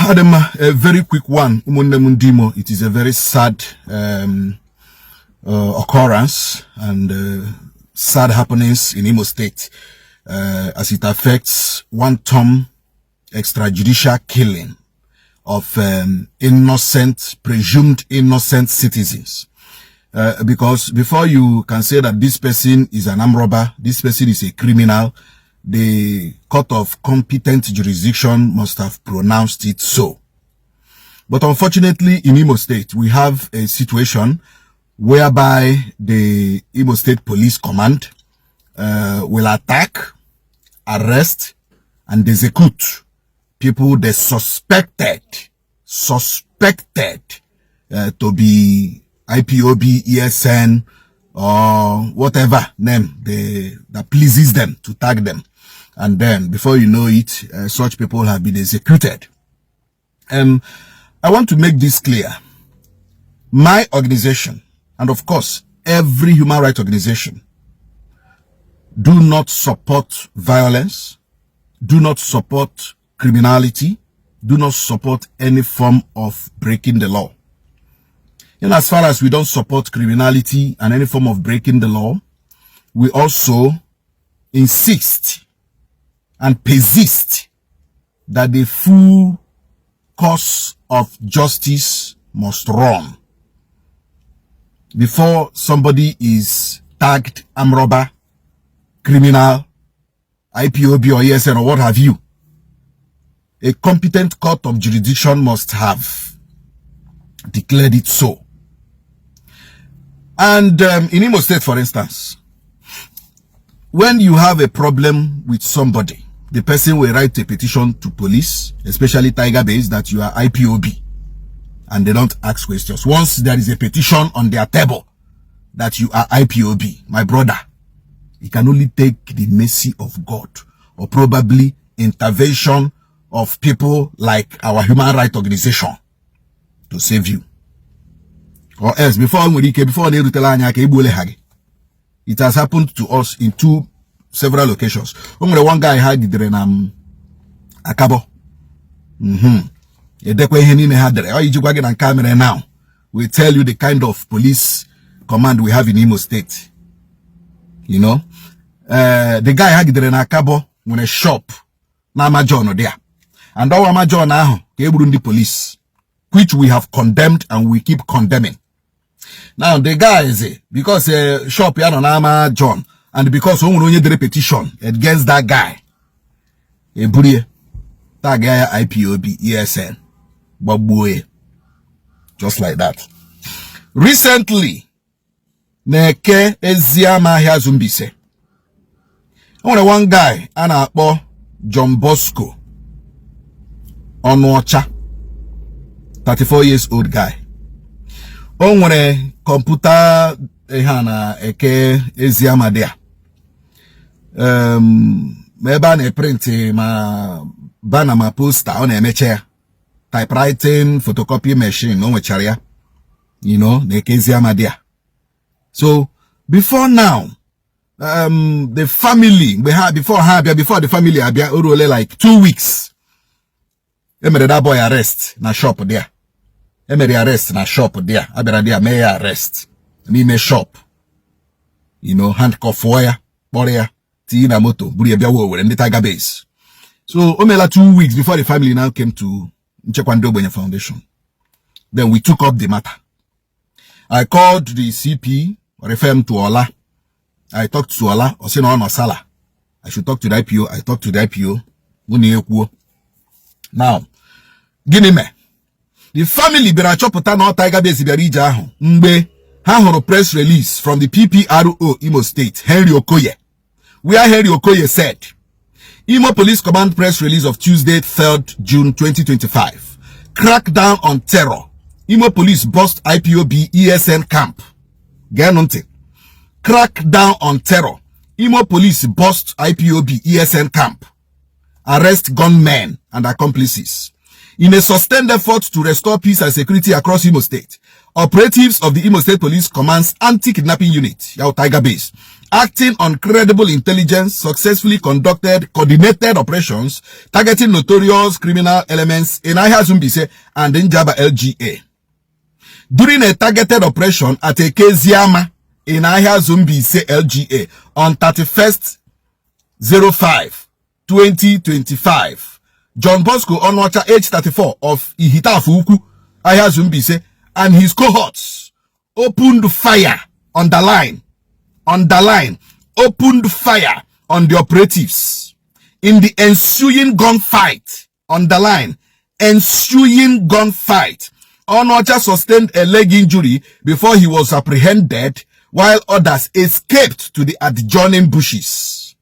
Adema, a very quick one. Ụmụnne m ndị Imo, it is a very sad occurrence and sad happenings in Imo State as it affects one-term extrajudicial killing of innocent, presumed innocent citizens. Because before you can say that this person is an armed robber, this person is a criminal, the court of competent jurisdiction must have pronounced it so. But unfortunately, in Imo State, we have a situation whereby the Imo State Police Command will attack, arrest, and execute people they suspected to be IPOB, ESN, or whatever name that pleases them to tag them. And then before you know it, such people have been executed. I want to make this clear. My organization, and of course, every human rights organization, do not support violence, do not support criminality, do not support any form of breaking the law. In as far as we don't support criminality and any form of breaking the law, we also insist and persist that the full course of justice must run before somebody is tagged armed robber, criminal, IPOB or ESN or what have you. A competent court of jurisdiction must have declared it so. And in Imo State, for instance, when you have a problem with somebody, the person will write a petition to police, especially Tiger Base, that you are IPOB, and they don't ask questions. Once there is a petition on their table that you are IPOB, my brother, it can only take the mercy of God or probably intervention of people like our human rights organization to save you. Or else, before nwere ike, before na-erutela anya aka egbuole ha gị. It has happened to us in two several occasions. O nwere one guy ha gidere na Akabo. Edekwa ihe niile ha dere. Ọ iji gwa gị na nke a mere now. We tell you the kind of police command we have in Imo State. The guy ha gidere na Akabo nwere shop na Amajon there. And ọwa Amajon ahụ ka e gburu ndị police, which we have condemned and we keep condemning. Now the guys, because shop ya nọ n'ama John and because o nwere onye dere petition against that guy, eburie tag ya IPOB ESN, gbagbuo ya just like that. Recently, na-eke Eziama ahịa Zumbise, o nwere one guy a na-akpọ John Bosco Ọnụọcha, 34 years old guy. O nwere kọmputa ihe a na-eke Eziama dị a, ma ebe a na-eprint ma banner ma poster, ọ na-emecha ya, typewriting, photocopy machine, o nwechara ya na-eke Eziama dị a. So before now, the family, mgbe ha, before ha abịa, before the family abịa, o ruole like 2 weeks emere that boy arrest na shop there. Emere arrest na shop there. Abịara there mee ya arrest n'ime shop, handcuff ya, kpọrọ ya, tinye na moto, buru ya bịawa Owerri, ndị Tiger Base. So o meela 2 weeks before the family now came to Nchekwa Ndị Ogbenye Foundation. Then we took up the matter. I called the CP, refer him to Ola. I talked to Ola. Ọ sị na ọ nọ Sala, I should talk to the IPO. I talked to the IPO. Mụ na ya ekwuo. Now, gịnị mee? The family bịara chọpụta na ọ Tiger Base bịara ije ahụ mgbe ha hụrụ press release from the PPRO Imo State, Henry Okoye, where Henry Okoye said, "Imo Police Command press release of Tuesday, 3rd June 2025. Crackdown on terror. Imo Police bust IPOB ESN camp." Geenụ ntị. "Crackdown on terror. Imo Police bust IPOB ESN camp. Arrest gunmen and accomplices. In a sustained effort to restore peace and security across Imo State, operatives of the Imo State Police Command's anti-kidnapping unit, Yao Tiger Base, Acting on credible intelligence, successfully conducted coordinated operations targeting notorious criminal elements in Ahiazu Mbaise and Njaba LGA. During a targeted operation at Ekeziama in Ahiazu Mbaise LGA on 31st 05 2025, John Bosco Onocha, age 34, of Ihitafu Ukwu, Ahiazu Mbaise, and his cohorts opened fire, underline, underline, opened fire on the operatives. In the ensuing gunfight, underline, ensuing gunfight, Onocha sustained a leg injury before he was apprehended, while others escaped to the adjoining bushes.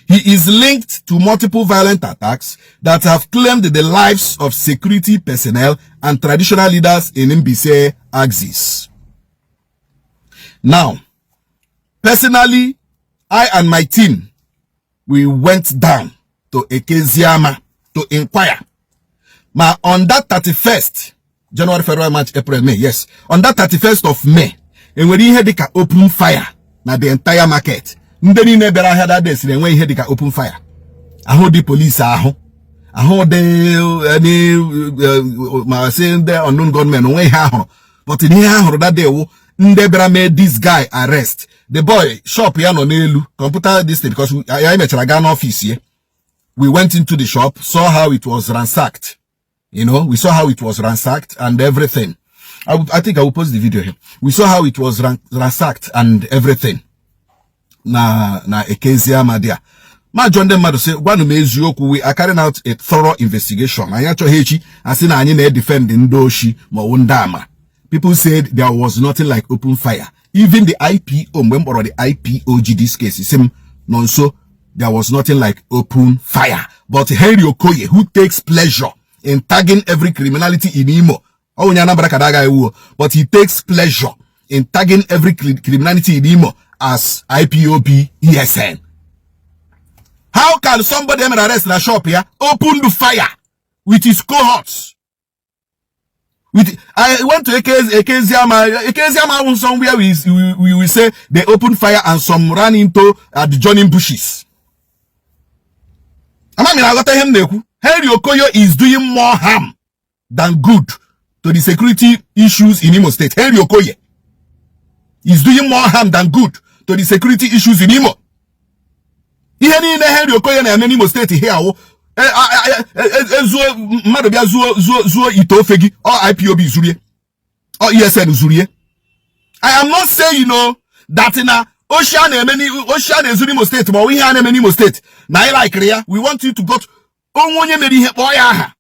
He is linked to multiple violent attacks that have claimed the lives of security personnel and traditional leaders in Mbaise axis. Now, personally, I and my team, we went down to Ekeziama to inquire. Ma on that 31st, January, February, March, April, May, yes. On that 31st of May, enwere ihe dịka open fire na the entire market. Ndị niile bịara ahịa that day siri enwe ihe dịka open fire. Ahụ dị police ahụ. Ahụ dị any ma sị ndị unknown gunmen onwe ihe ahụrụ. But ihe ha hụrụ that day wụ ndị bịara mee this guy arrest. The boy, shop ya nọ n'elu computer this thing, because anyị mechara gaa n'ọfịs ya. We went into the shop, saw how it was ransacked. We saw how it was ransacked and everything. I think I will post the video here. We saw how it was ransacked and everything. Na Ekeziama there. Ma jụọ ndị mmadụ sị, gwanụ m eziokwu, we are carrying out a thorough investigation. Anyị achọghị echi asị na anyị na-edefend ndị oshi ma ọ bụ ndị ama. People said there was nothing like open fire. Even the IPO, mgbe m kpọrọ the IPO ji this case, sị m nọ nso, there was nothing like open fire. But Henry Okoye, who takes pleasure in tagging every criminality in Imo, ọ onye Anambra ka agaghị ewu, but he takes pleasure in tagging every criminality in Imo as IPOB, ESN. How can somebody emere arrest na shop ya open the fire with his cohorts? With I went to Ekeziama, Ekeziama somewhere we say they opened fire and some ran into adjoining bushes. Ama m na-aghọta ihe m na-ekwu. Henry Okoye is doing more harm than good to the security issues in Imo State. Henry Okoye is doing more harm than good to the security issues in Imo. Ihe niile Henry Okoye na-eme n'Imo State here awụ ezuo mmadụ bịa zuo ite ofe gị, ọ IPOB zurie, ọ ESN zurie. I am not saying that na oshi a na-eme, oshi a na-ezu n'Imo State, ma ọ bụ ihe a na-eme n'Imo State na anyị likere ya. We want you to go to onwe onye mere ihe, kpọọ ya aha.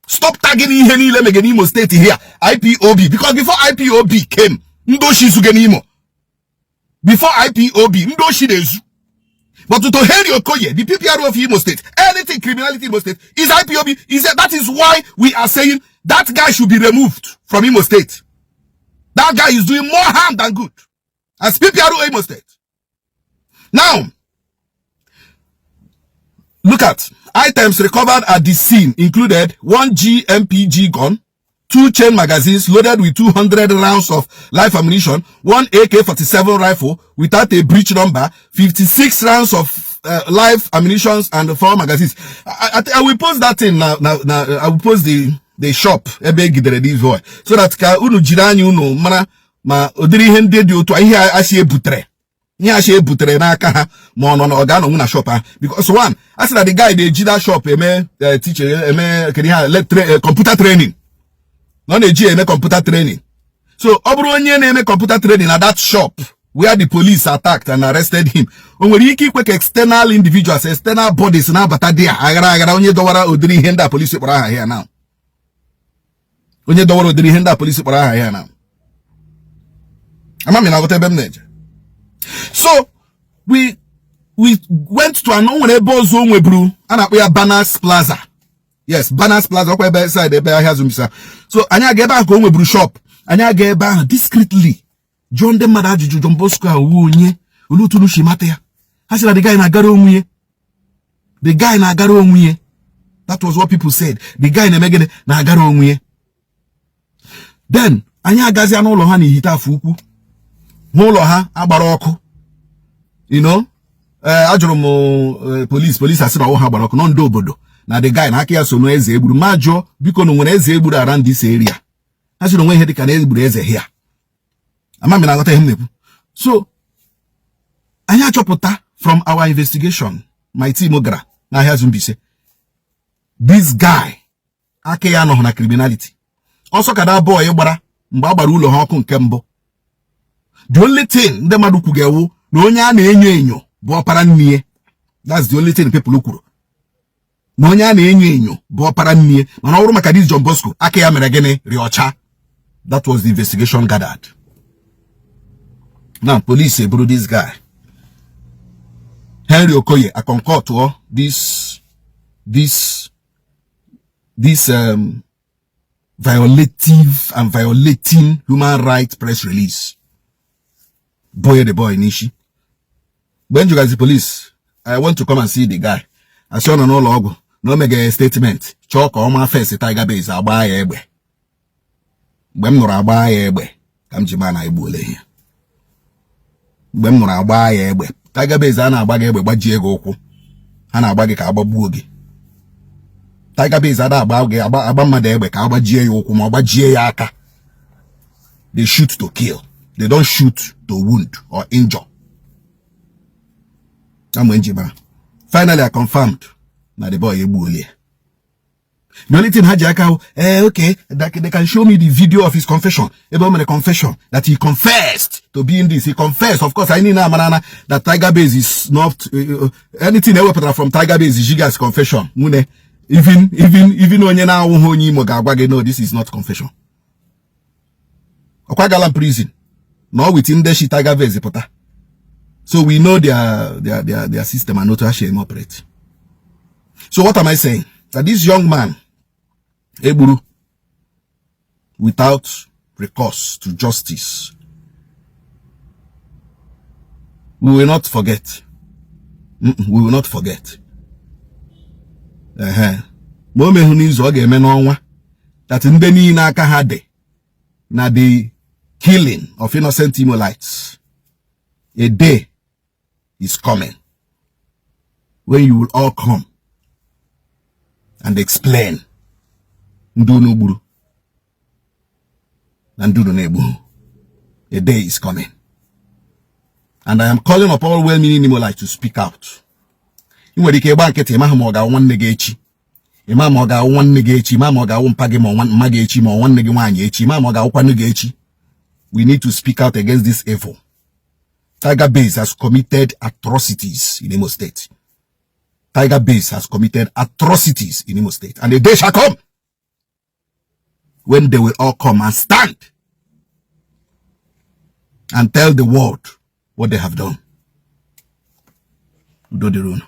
Stop tagging ihe niile mege n'Imo State here IPOB, because before IPOB came, ndị oshi zuge n'Imo. Before IPOB, ndị oshi na-ezu. But to Henry Okoye, the PPRO of Imo State, anything criminality in Imo State is IPOB. Is that is why we are saying that guy should be removed from Imo State. That guy is doing more harm than good as PPRO Imo State. Now, look at items recovered at the scene included one GMPG gun, two chain magazines loaded with 200 rounds of live ammunition, one AK-47 rifle without a breech number, 56 rounds of live ammunition and four magazines. I will post that thing now. Now I will post the shop ebe egidere this boy so that ka unu jiri anya unu mara ma ụdịrị ihe ndị dị otu a, ihe asị ebutere, ihe asị ebutere n'aka ha, ma ọ nọ na ọ ga-anọnwu na shop ahụ. Because one, a sị na the guy na-eji that shop eme teacher, eme kedu ihe a, computer training, na ọ na-eji eme computer training. So ọ bụrụ onye na-eme computer training na that shop where the police attacked and arrested him, o nwere ike ikwe ka external individuals, external bodies na-abata dị a aghara aghara? Onye dọwara ụdịrị ihe ndị a polisi kpọrọ aha ya now, onye dọwara ụdịrị ihe ndị a polisi kpọrọ aha ya now, ama m na-aghọta ebe m na-eje. So we went to an, o nwere ebe ọzọ o nweburu a na-akpọ ya Banas Plaza. Yes, Banas Plaza, ọkwa ebe side ebe Ahiazu Mbaise. So anyị aga ebe ahụ ka o nweburu shop. Anyị aga ebe ahụ discreetly jụọ ndị mmadụ ajụjụ, John Bosco awụ onye, olee otu unu si mata ya? Ha sị na the guy na-agara onwe ya, the guy na-agara onwe ya. That was what people said. The guy na-eme gịnị? Na-agara onwe ya. Then anyị agazia n'ụlọ ha n'Ihite Afọ Ukwu, n'ụlọ ha agbara ọkụ. Ee, ajụrụ m police. Police asị na ọwụ ha gbara ọkụ nọ ndị obodo na the guy na aka ya so n'eze egburu. Ma jụọ, biko, na nwere eze egburu around this area? Ha sị na onwe ihe dịka na egburu eze here. Ama m na aghọta ihe m na-ekwu. So anyị achọpụta from our investigation, my team gara n'ahịa Zumbise, this guy aka ya anọghị na criminality. Ọsọ ka that boy gbara mgbe a gbara ụlọ ha ọkụ nke mbụ. The only thing ndị mmadụ kwuga ewu na onye a na-enyo enyo bụ ọpara nnie. That's the only thing people kwuru, na onye a na-enyo enyo bụ ọpara nnie. Mana ọ bụrụ maka this John Bosco, aka ya mere gịnị? Rị ọcha. That was the investigation gathered. Now police eburu this guy Henry Okoye akọnkọtụọ this violative and violating human rights press release boy, the boy n'isi. Mgbe m jụgazi police, "I want to come and see the guy," asị ọ nọ n'ụlọ ọgwụ na o megere statement, chọọ ka ọ maa first Tiger Base agbaa ya egbe. Mgbe m nụrụ agbaa ya egbe ka m ji maa na egbuola ihe. Mgbe m nụrụ agbaa ya egbe, Tiger Base a na-agba gị egbe gbajie gị ụkwụ, ha na-agba gị ka agbagbuo gị. Tiger Base ada agba gị agba mmadụ egbe ka agbajie ya ụkwụ ma ọ gbajie ya aka. They shoot to kill, they don't shoot to wound or injure. Na mgbe m ji mara, finally I confirmed na the boy egbuola ya. The only thing ha ji aka hụ, okay, that they can show me the video of his confession, ebe o mere confession that he confessed to being this. He confessed. Of course, anyị niile amara na that Tiger Base is not anything ewepụtara from Tiger Base Jigas confession. Nwune, even onye na-awụghị onye Imo ga-agwa gị, "No, this is not confession." Ọkwa gala prison na ọ with ndị shi Tiger Base pụta, so we know their system and otu ha si eme operate. So what am I saying? That this young man egburu without recourse to justice, we will not forget. We will not forget. Ehe, ma o mehụ n'izu, ọ ga-eme n'ọnwa, that ndị niile aka ha dị na the killing of innocent Imolites, a day is coming when you will all come and explain ndị unu gburu na ndị unu na-egbu. A day is coming, and I am calling upon all well-meaning Imolites to speak out. Ị nwere ike ịgba nkịtị, ịmaghị ma ọ ga-awụ nwanne gị echi, ịma ma ọ ga-awụ nwanne gị echi, ịma ma ọ ga-awụ mpa gị ma ọ mma gị echi, ma ọ nwanne gị nwaanyị echi, ịma ma ọ ga-awụkwanụ gị echi. We need to speak out against this evil. Tiger Base has committed atrocities in Imo State. Tiger Base has committed atrocities in Imo State, and a day shall come when they will all come and stand and tell the world what they have done. Udo dịrị unu.